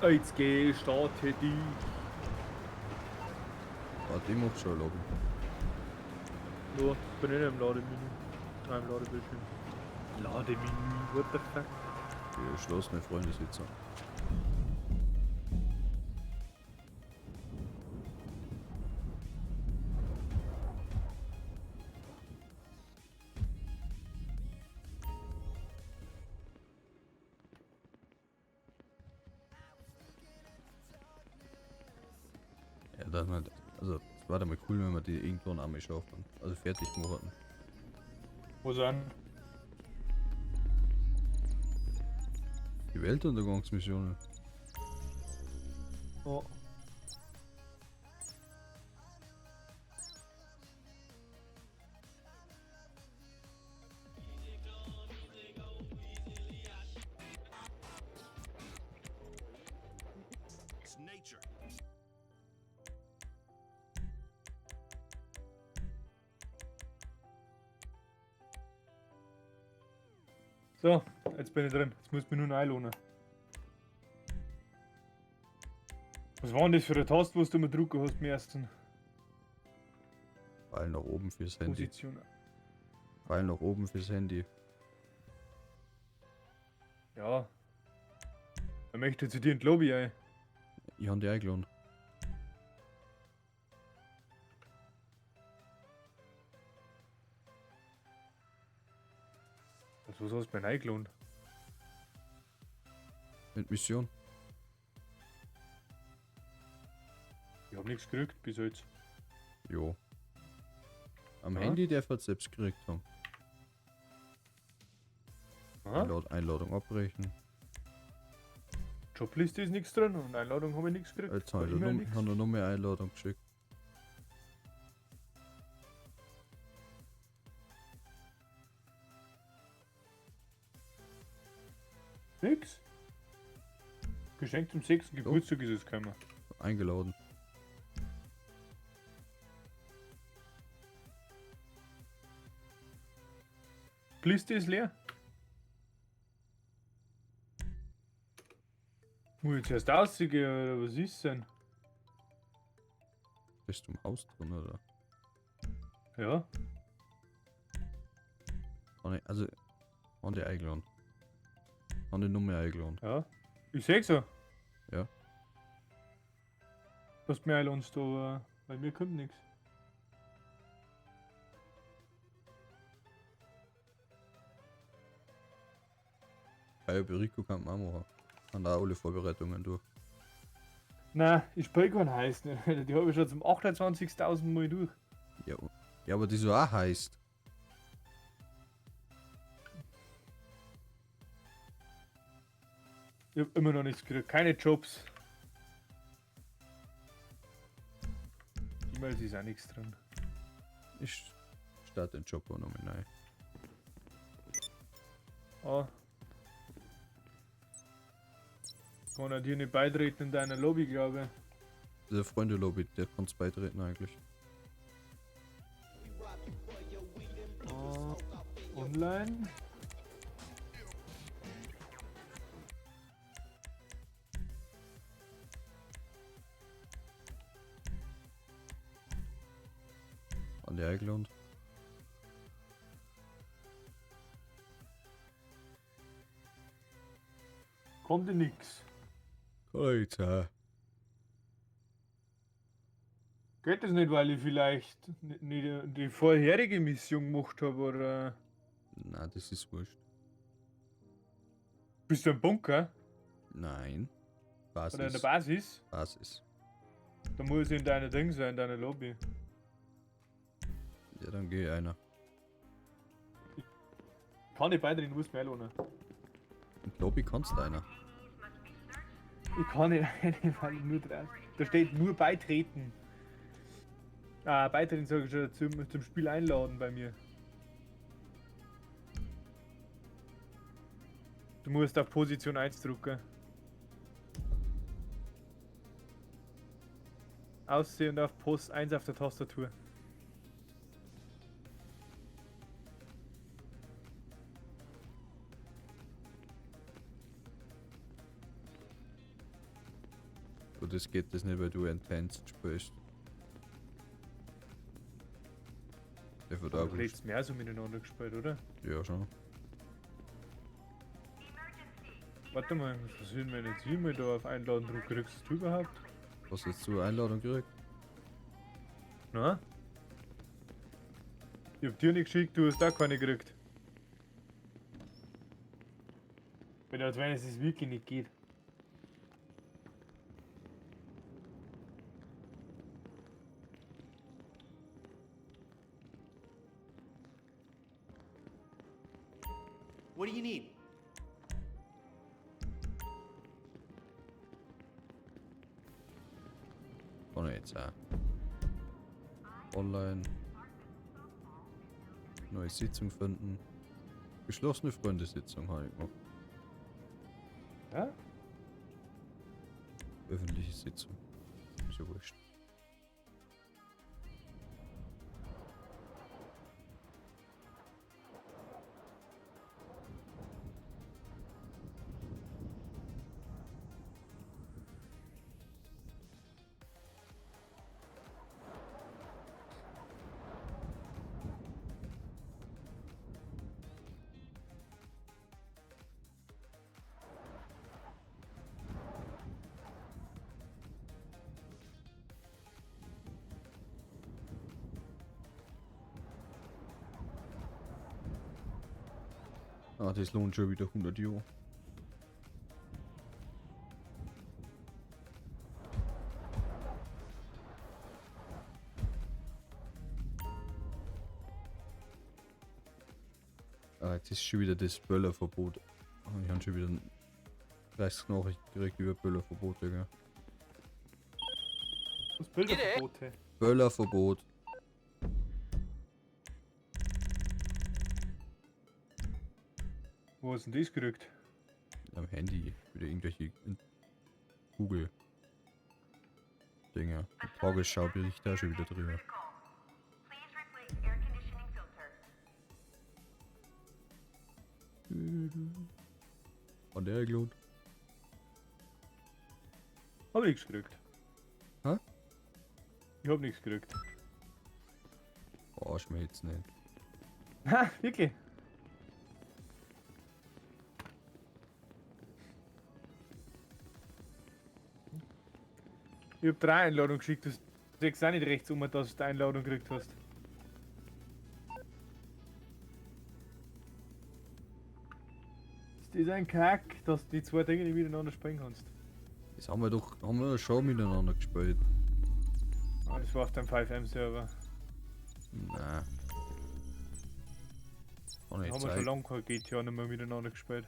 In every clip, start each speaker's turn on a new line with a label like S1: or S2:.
S1: Jetzt geh, starte dich.
S2: Warte, ich mach schon Lobby.
S1: Ja, bin in einem Lademenü. Einem Ladebildschirm. Lademenü, what the fuck?
S2: Geschlossene Freundesitzung. Ja, dann halt. Also, es war dann mal cool, wenn wir die irgendwann einmal schaffen. Also fertig machen.
S1: Wo sind?
S2: Die Weltuntergangsmissionen.
S1: Oh.
S3: It's nature.
S1: So, jetzt bin ich drin. Jetzt muss ich mich nur noch einlohnen. Was war denn das für eine Taste, was du mir drucken hast, im ersten?
S2: Pfeil nach oben fürs Handy.
S1: Position.
S2: Pfeil nach oben fürs Handy.
S1: Ja. Er möchte zu dir in die Lobby, ey.
S2: Ich hab die eingeladen.
S1: Also, was hast du mir eingeladen?
S2: Mit Mission.
S1: Ich hab nichts gekriegt bis jetzt.
S2: Jo. Am
S1: Ja?
S2: Handy darf er selbst gekriegt haben.
S1: Aha.
S2: Einladung abbrechen.
S1: Jobliste ist nichts drin und Einladung habe ich nichts gekriegt.
S2: Jetzt habe ich
S1: E-Mail
S2: noch,
S1: nix.
S2: hab ich noch mehr Einladung geschickt.
S1: Nix. Geschenk zum 6. Geburtstag ist es gekommen.
S2: Eingeladen.
S1: Liste ist leer. Muss ich zuerst rausgehen oder was ist denn?
S2: Bist du im Haus drin, oder?
S1: Ja.
S2: Oh, ne, also, haben die eingeladen. Haben die Nummer eingeladen.
S1: Ja. Ich seh's ja.
S2: Ja.
S1: Was du mir einladest, aber bei mir kommt nichts.
S2: Bei Rico kann man auch machen. Haben da alle Vorbereitungen durch.
S1: Nein, ich spiele keinen heiß nicht, Alter. Die habe ich schon zum 28.000 Mal durch.
S2: Ja, ja, aber die so auch heißt.
S1: Ich hab immer noch nichts gekriegt. Keine Jobs. E-Mails ist auch nichts drin.
S2: Ich starte den Job auch noch mal neu.
S1: Ah. Kann er dir nicht beitreten in deiner Lobby, glaube ich.
S2: Der Freunde-Lobby, der kann's beitreten eigentlich.
S1: Ah, online.
S2: An die eingeladen.
S1: Kommt dir nix.
S2: Alter.
S1: Geht das nicht, weil ich vielleicht nicht die vorherige Mission gemacht habe, oder?
S2: Na, das ist wurscht.
S1: Bist du im Bunker?
S2: Nein.
S1: Oder in der
S2: Basis.
S1: Basis?
S2: Basis.
S1: Da muss ich in deiner Ding sein, in deiner Lobby.
S2: Ja, dann geh einer.
S1: Kann ich beitreten, muss mir einladen.
S2: In die Lobby kannst du einer.
S1: Ich kann nicht rein, weil ich nur draußen. Da steht nur beitreten. Ah, beitreten sage ich schon, zum Spiel einladen bei mir. Du musst auf Position 1 drücken. Aussehen und auf Post 1 auf der Tastatur.
S2: Und das geht das nicht, weil du Enhanced spielst. Der wird auch
S1: Du hast mehr so miteinander gespielt, oder?
S2: Ja, schon.
S1: Warte mal, was passiert, wenn jetzt hier mal da auf Einladen drücke? Kriegst du überhaupt?
S2: Was hast du Einladung gekriegt?
S1: Na? Ich hab dir nicht geschickt, du hast auch keine gekriegt. Wenn als wenn es wirklich nicht geht.
S3: What do you need?
S2: Kann ich jetzt auch. Online. Neue Sitzung finden. Geschlossene Freundesitzung habe ich gemacht.
S1: Ja?
S2: Öffentliche Sitzung. Ist ja wurscht. Ah, das lohnt schon wieder 100 Euro. Ah, jetzt ist schon wieder das Böllerverbot. Ah, ich habe schon wieder 30 Nachrichten gekriegt über Böllerverbot, Digga.
S1: Das Bilderverbote.
S2: Böllerverbot.
S1: Wo hast denn das gekriegt?
S2: Am Handy. Wieder irgendwelche Google Dinger. Tagesschaubericht da schon wieder drüber. An der gelohnt.
S1: Hab nichts gekriegt.
S2: Hä?
S1: Ich hab nichts gekriegt.
S2: Arsch mir jetzt nicht.
S1: Ha, wirklich? Ich hab 3 Einladungen geschickt, du siehst auch nicht rechts um, dass du die Einladung gekriegt hast. Das ist ein Kack, dass du die zwei Dinge nicht miteinander spielen kannst.
S2: Das haben wir doch, haben wir schon miteinander gespielt.
S1: Ah, das war auf deinem 5M-Server.
S2: Nein. Kann
S1: Da
S2: nicht
S1: haben wir schon
S2: sein.
S1: lange kein GTA nicht mehr miteinander gespielt.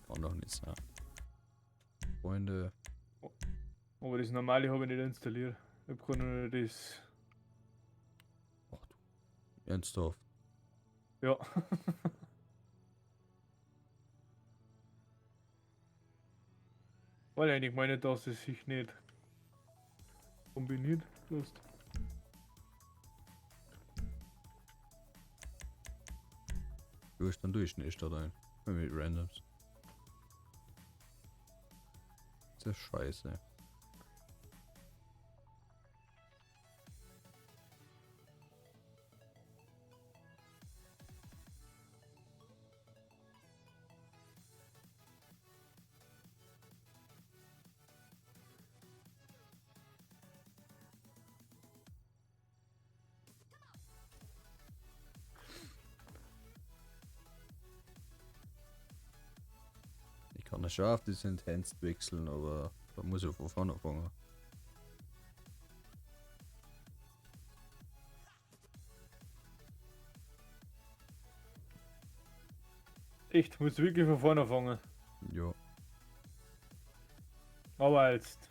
S2: Kann doch nicht sein. Freunde.
S1: Aber das normale habe ich nicht installiert. Ich hab nur das.
S2: Ach du. Ernsthaft.
S1: Ja. Weil ich eigentlich meine, dass es sich nicht kombiniert lässt.
S2: Du bist dann durch nicht da rein. Mit Randoms. Ist ja scheiße. Ich kann ja schon auf das Enhanced wechseln, aber da muss ich von vorne anfangen.
S1: Echt, musst du wirklich von vorne anfangen.
S2: Ja.
S1: Aber jetzt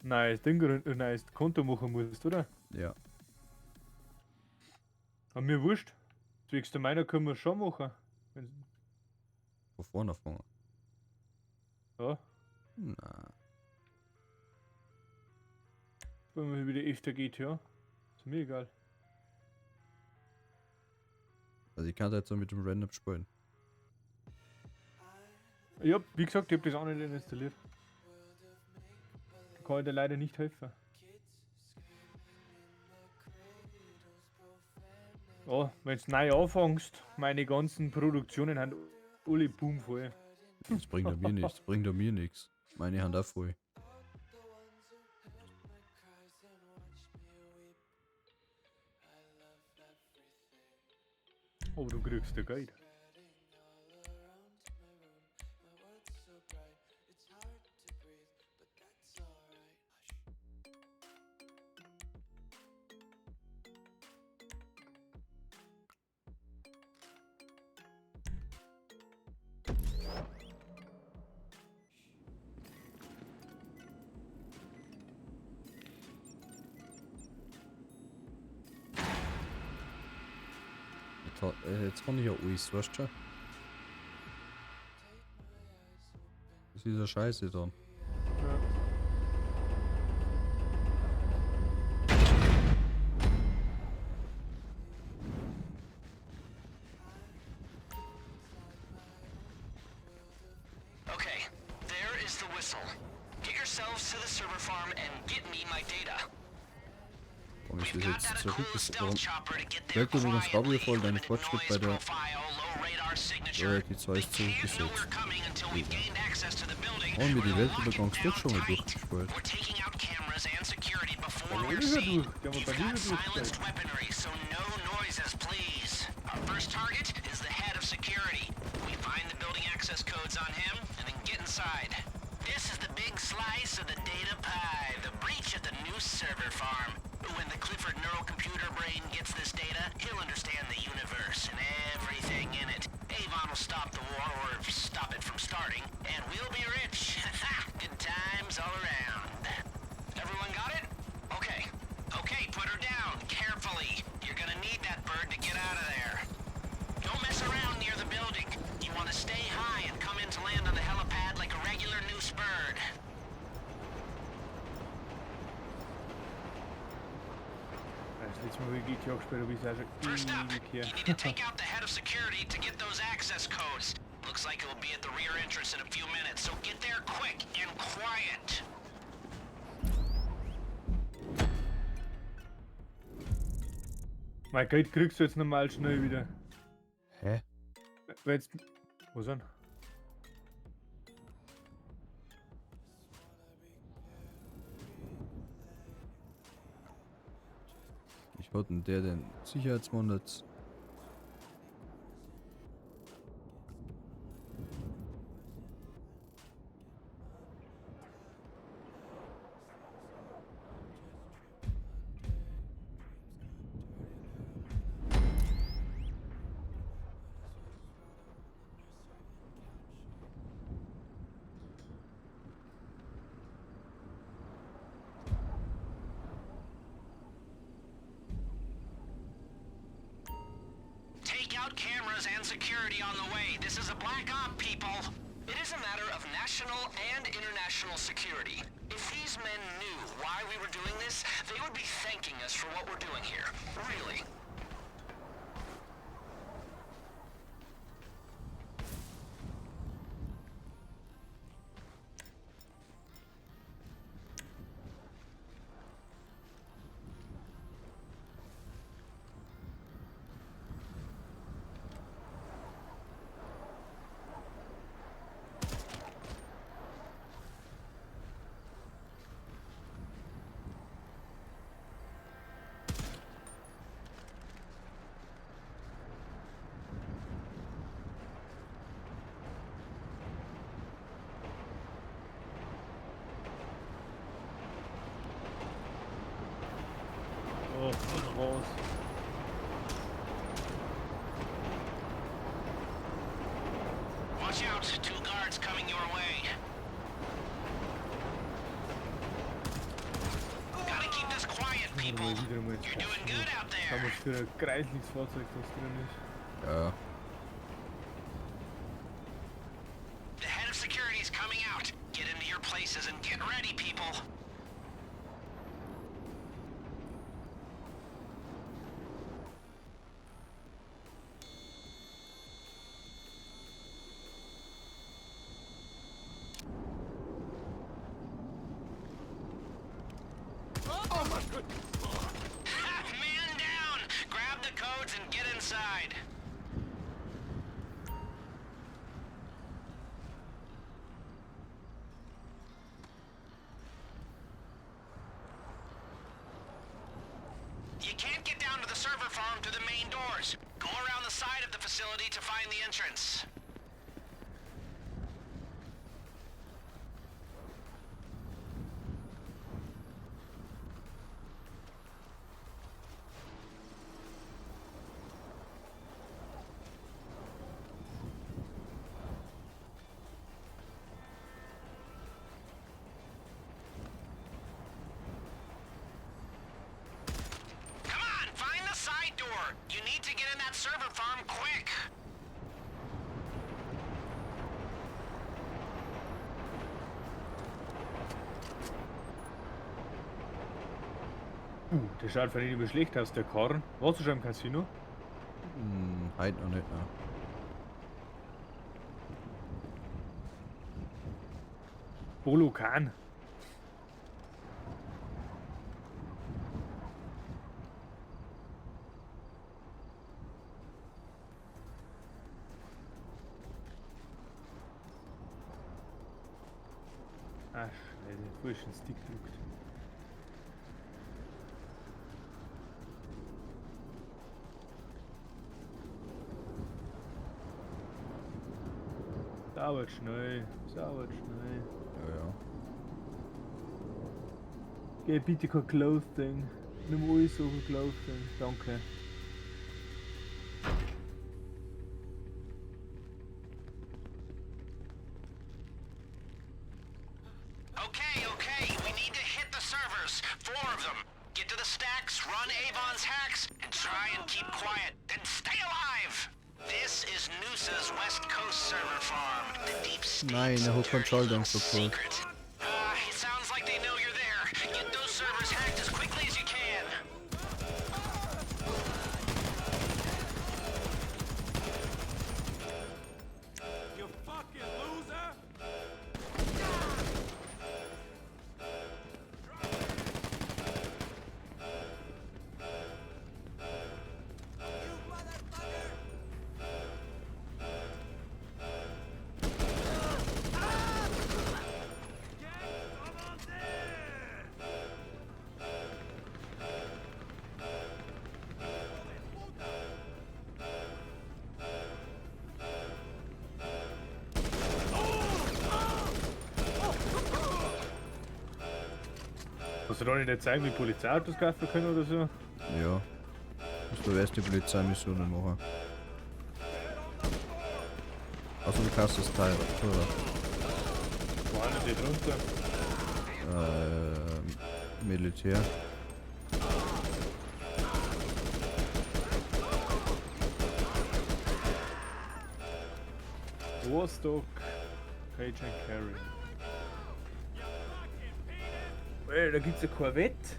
S1: neues Ding, neues Konto machen musst, oder?
S2: Ja.
S1: Aber mir wurscht. Zwecks der meiner können wir schon machen. Wenn,
S2: Von vorne anfangen.
S1: ja.
S2: Na.
S1: Wenn wir wieder öfter geht, ja. Ist mir egal.
S2: Also ich kann da jetzt so mit dem Random spielen.
S1: Ja, wie gesagt, ich hab das auch nicht installiert. Da kann ich dir leider nicht helfen. Ja, wenn du neu anfängst, meine ganzen Produktionen sind alle boomvoll.
S2: Das bringt ja mir nichts, bringt ja mir nichts. Meine Hand auch voll.
S1: Aber du kriegst ja Geld.
S2: Jetzt kann ich ja alles, weißt du schon? Das ist ja scheiße dann.
S1: Ja.
S4: Okay, there is the whistle. Get yourselves to the server farm and get me my data.
S2: Warum ist
S4: We've
S2: das
S4: got
S2: jetzt
S4: that
S2: zurück?
S4: Akula
S2: Warum
S4: stealth chopper to get there
S2: Merkt übrigens
S4: quietly.
S2: Gabriel voll deinen
S4: Limited
S2: Fortschritt bei
S4: noise
S2: der
S4: profile, low radar signature.
S2: die 2
S4: They
S2: ist
S4: can't know
S2: zurückgesetzt.
S4: we're coming until we've gained access to the building,
S2: Haben wir
S4: or
S2: die
S4: they'll lock it
S2: Weltuntergangsdurch
S4: down
S2: schon mal
S4: tight.
S2: durchgespielt?
S4: We're taking out cameras and security before
S1: Ja,
S4: we're
S1: die
S4: seen.
S1: durch. Die haben wir
S4: You've
S1: bei mir
S4: got silenced
S1: durchgespielt.
S4: weaponry, so no noises, please. Our first target is the head of security. We find the building access codes on him and then get inside. This is the big slice of the data pie, the breach at the new server farm. When the Clifford neurocomputer brain gets this data, he'll understand the universe and everything in it. Avon will stop the war, or stop it from starting, and we'll be rich. Good times all around. Everyone got it? Okay. Okay, put her down, carefully. You're gonna need that bird to get out of there. Don't mess around near the building. You want to stay high and come in to land on the helipad like a regular noose bird.
S1: Das letzte Mal, wo ich GTA gespielt habe, ist auch schon
S4: First up,
S1: ewig her.
S4: you need to take out the head of security to get those access codes. Looks like he'll be at the rear entrance in a few minutes, so get there quick and quiet.
S1: Mein Geld kriegst du jetzt normal schnell wieder.
S2: Hä?
S1: Weil jetzt. Wo sind?
S2: Ich hat denn der den Sicherheitsmann jetzt?
S4: Take out cameras and security on the way. This is a black op, people. It is a matter of national and international security. If these men knew why we were doing this, they would be thanking us for what we're doing here. Really.
S1: Oh, raus.
S4: Watch out, two guards coming your way. Gotta keep this quiet, people.
S1: Mal wieder mal
S4: You're doing good out
S1: Schau
S4: there.
S1: mal, was für ein Kreislingsfahrzeug das drin ist.
S2: Ja.
S4: The head of security is coming out. Get into your places and get ready, people. Man down! Grab the codes and get inside. You can't get down to the server farm through the main doors. Go around the side of the facility to find the entrance. Come on, find the side door. You need to get in that server farm quick.
S1: Der schaut von nicht schlecht aus, der Karren. Warst du schon im Casino?
S2: Hm, heute noch nicht, ne.
S1: Bolo Khan. Ah, Scheiße, falschen Stick gedrückt. Dauert schnell, dauert schnell.
S2: Ja, ja.
S1: Geh bitte kein Clothing. Nimm alles so kein Clothing. Danke.
S4: Okay, okay, we need to hit the servers. 4 of them. Get to the stacks, run Avon's hacks, and try and keep quiet. Then stay alive! This is Noosa's West Coast server farm. The deep state's
S2: Nein, hat keinen
S4: dirty
S2: Schalter
S4: little
S2: verpasst.
S4: secret. It sounds like they know you're there. Get those servers hacked as quickly as you can.
S5: You fucking loser!
S1: Hast du da nicht zeigen, wie Polizeiautos kaufen können oder so?
S2: Ja. Musst du erst die Polizeimissionen machen. Also du kannst das Teil, oder?
S1: Wo haben die drunter?
S2: Militär.
S1: Warstock, Cage and Carry. Ey, da gibt's eine Corvette.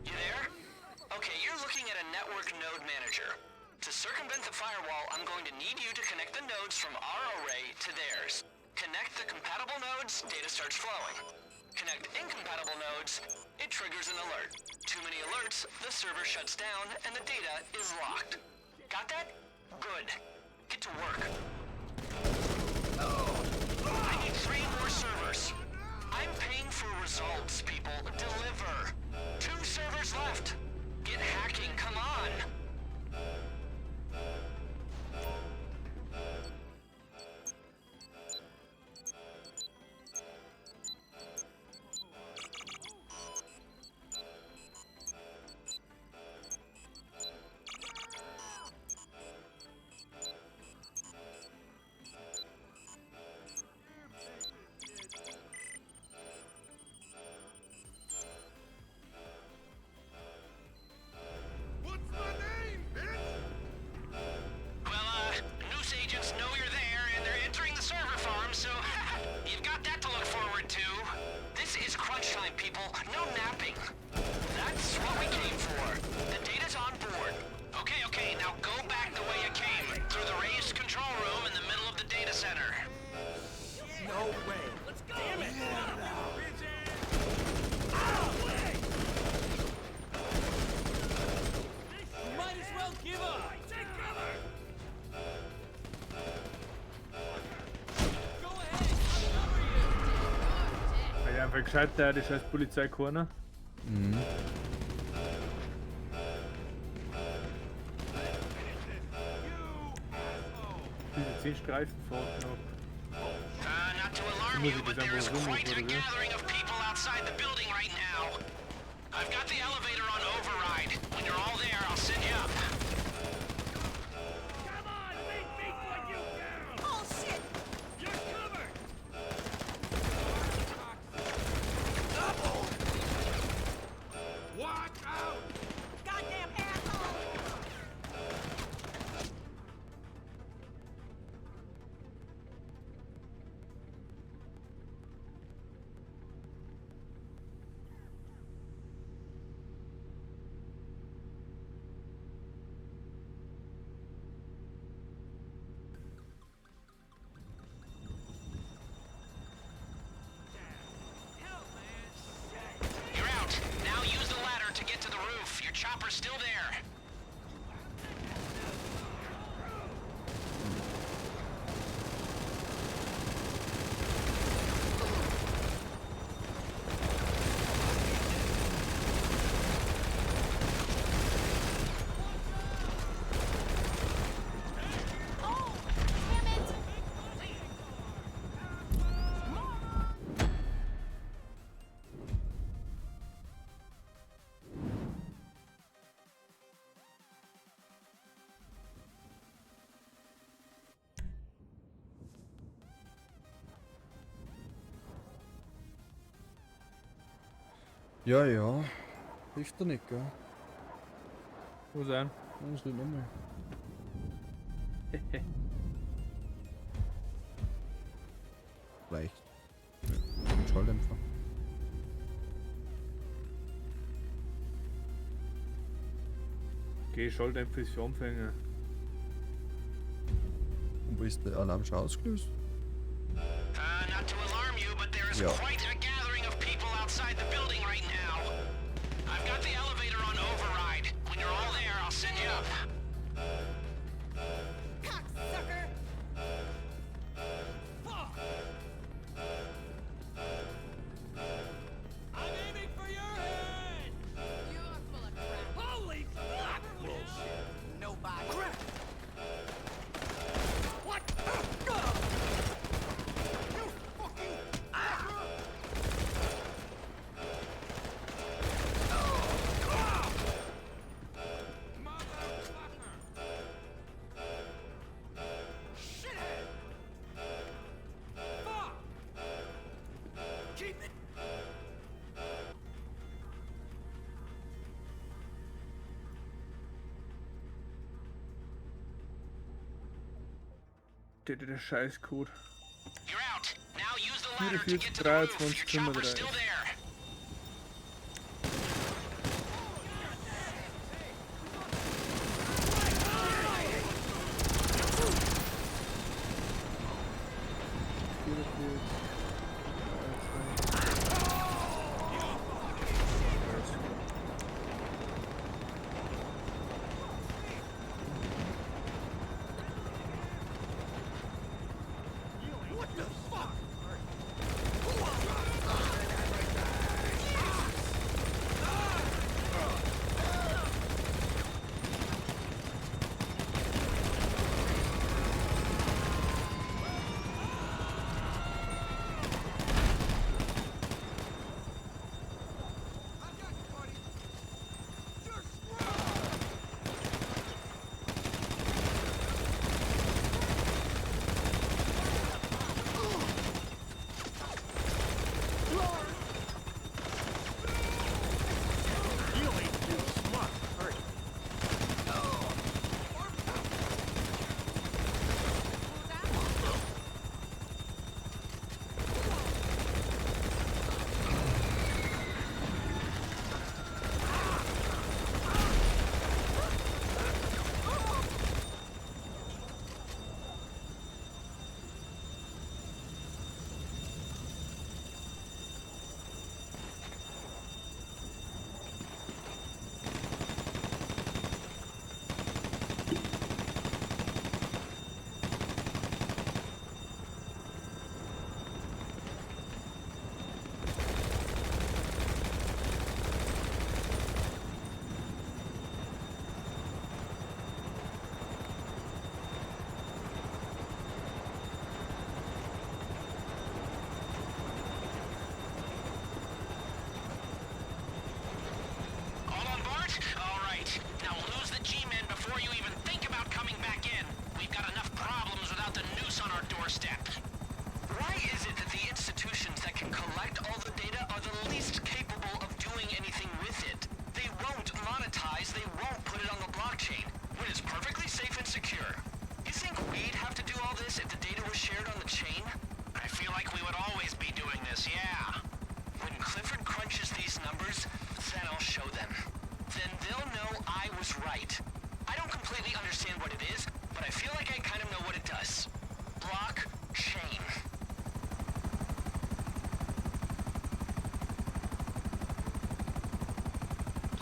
S4: You there? Okay, you're looking at a network node manager. To circumvent the firewall, I'm going to need you to connect the nodes from our array to theirs. Connect the compatible nodes, data starts flowing. Connect incompatible nodes, it triggers an alert. Too many alerts, the server shuts down and the data is locked. Got that? Good. Get to work. I need 3 more servers. I'm paying for results, people. Deliver. 2 servers left. Get hacking, come on.
S1: Einfach gescheit da, die scheiß Polizei keiner.
S2: Mhm.
S1: Diese 10 Streifenfahrten ab.
S4: Not to alarm
S1: Muss
S4: you,
S1: ich
S4: but
S1: das
S4: there is
S1: einfach rum,
S4: quite a
S1: oder wie?
S4: gathering of people outside the building right now. I've got the elevator on override. When you're all there, I'll send you up.
S5: Come on, make me put you down!
S6: Oh shit!
S5: You're covered! Watch out!
S6: Goddamn asshole!
S4: You're out. Now use the ladder to get to the roof. Your chopper's still there.
S6: Oh, damn it!
S2: Ja, ja. Hilft dir nicht, gell?
S1: Wo sein?
S2: Muss nicht nochmal. Vielleicht. Mit Schalldämpfer.
S1: Okay, Schalldämpfer ist für Anfänger.
S2: Und wo ist der Alarm schon ausgelöst?
S4: Not to alarm you, but there is
S2: Ja.
S4: quite a gathering of people outside the building right now. I've got the elevator on override. When you're all there, I'll send you up.
S6: Cocksucker!
S5: Fuck! I'm aiming for your head!
S6: You're full of crap.
S5: Holy fuck!
S3: Bullshit.
S6: Nobody.
S5: Crap! What? You fucking Motherfucker! Shithead! Fuck! Keep it.
S1: Der Scheißcode.
S4: You're out. Now use the ladder to get to the roof. Your chopper's still there.
S5: What the fuck?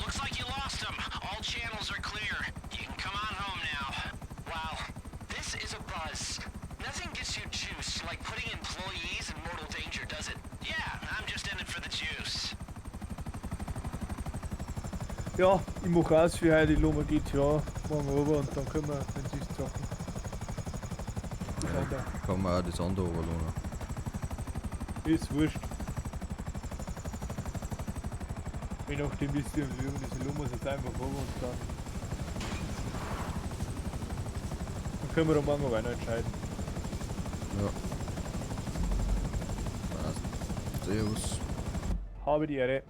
S4: Looks like you lost them. All channels are clear. You can come on home now. Wow, this is a buzz. Nothing gets you juice like putting employees in mortal danger, does it? Yeah, I'm just in it for the juice.
S1: Ja, ich mach aus für heute, ich lass mir GTA morgen rüber und dann können wir, wenn sie es zocken. Das andere.
S2: Kann man auch das andere runterladen.
S1: Ist wurscht. Je nachdem, wie es dir am liebsten ist, lassen wir es jetzt einfach rüber und dann. Dann können wir am morgen aber noch entscheiden.
S2: Ja. Passt. Servus.
S1: Habe die Ehre.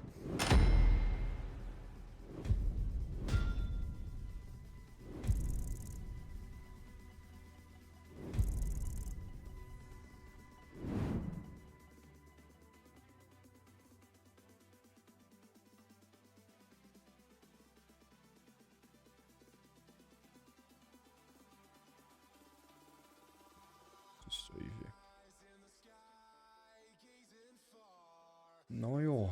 S2: Das ist so easy. Naja.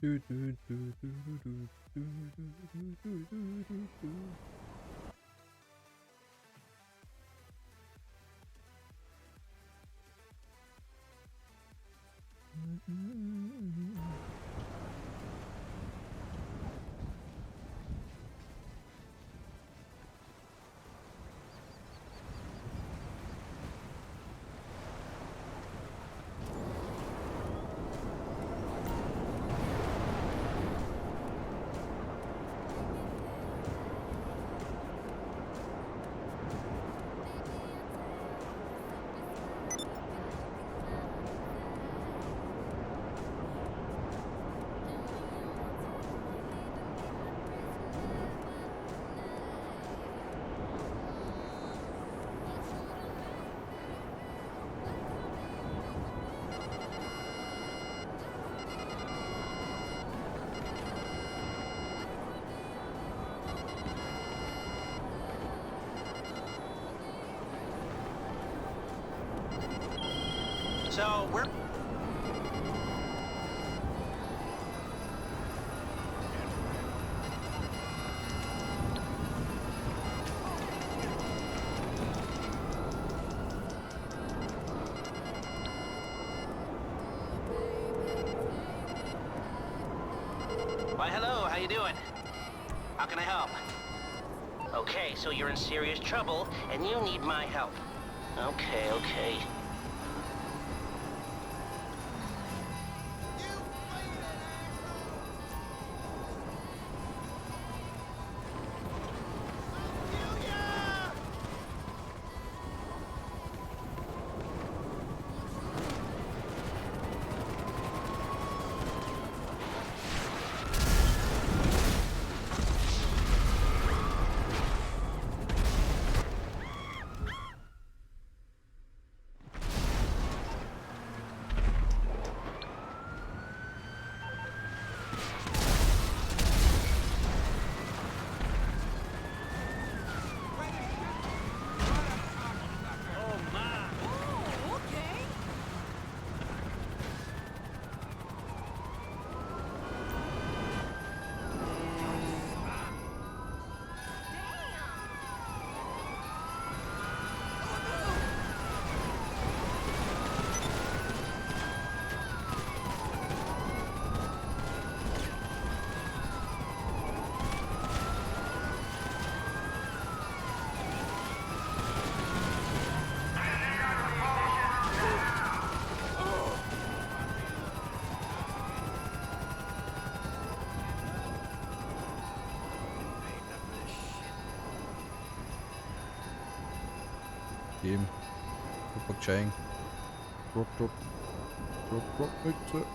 S2: Du, du, du, du, du, du, du, du, du, du, du, du.
S4: So we're Why, hello, how you doing? How can I help? Okay, so you're in serious trouble, and you need my help. Okay, okay.
S2: Geben. Super Geschenk. Drop, drop. Drop, drop, bitte.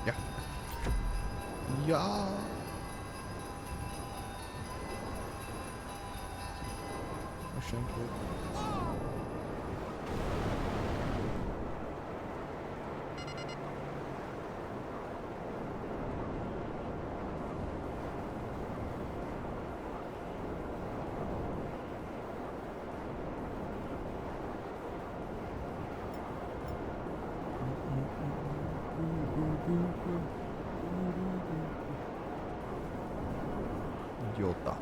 S2: Ja. Ja. Geschenk. Idiota.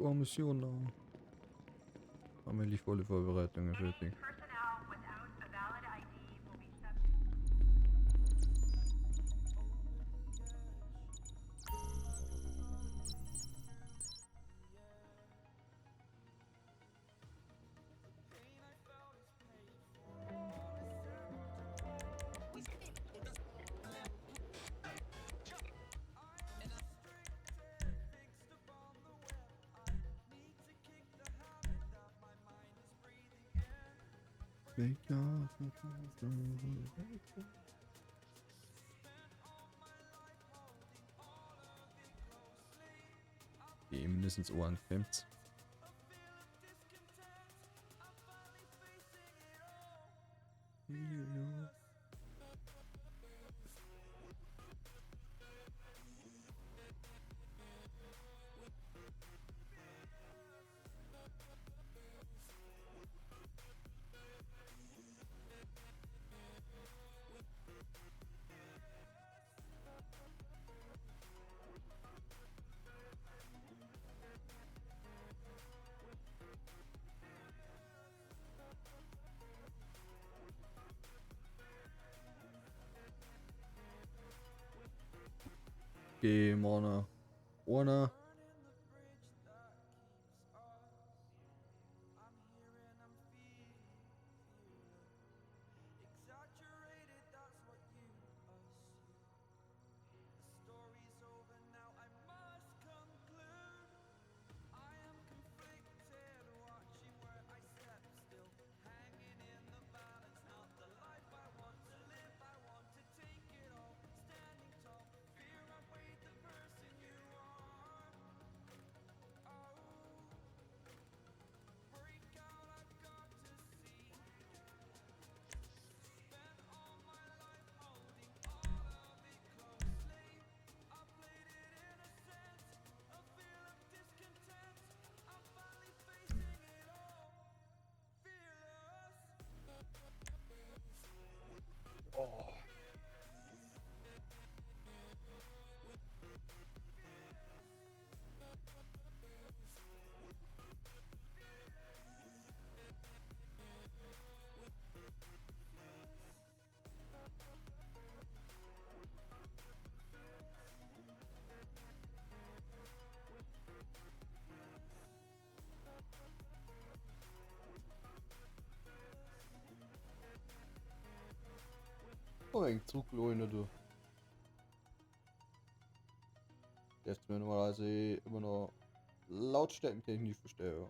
S2: Oh, Mission da. Haben wir die volle Vorbereitung fertig. Okay, mindestens Ohren gefilmt. Game on a.
S1: Oh.
S2: Oh, ein Zugleune, du. Darfst mir normalerweise immer noch lautstärkentechnisch verstehe.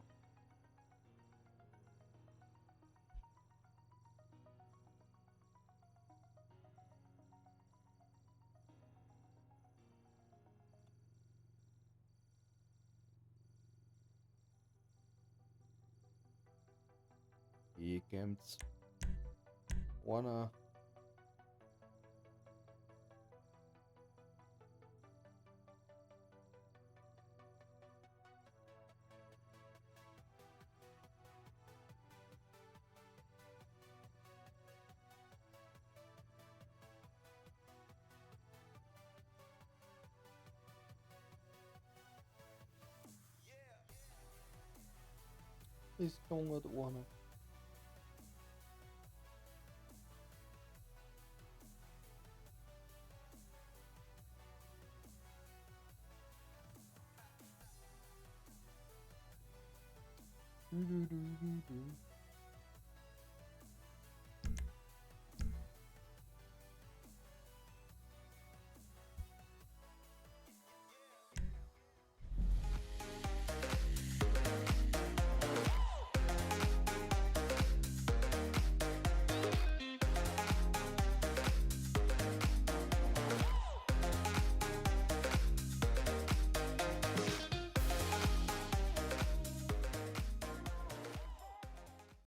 S2: Hier kommt's. Einer. Ist dongert einer. Du, du, du, du, du.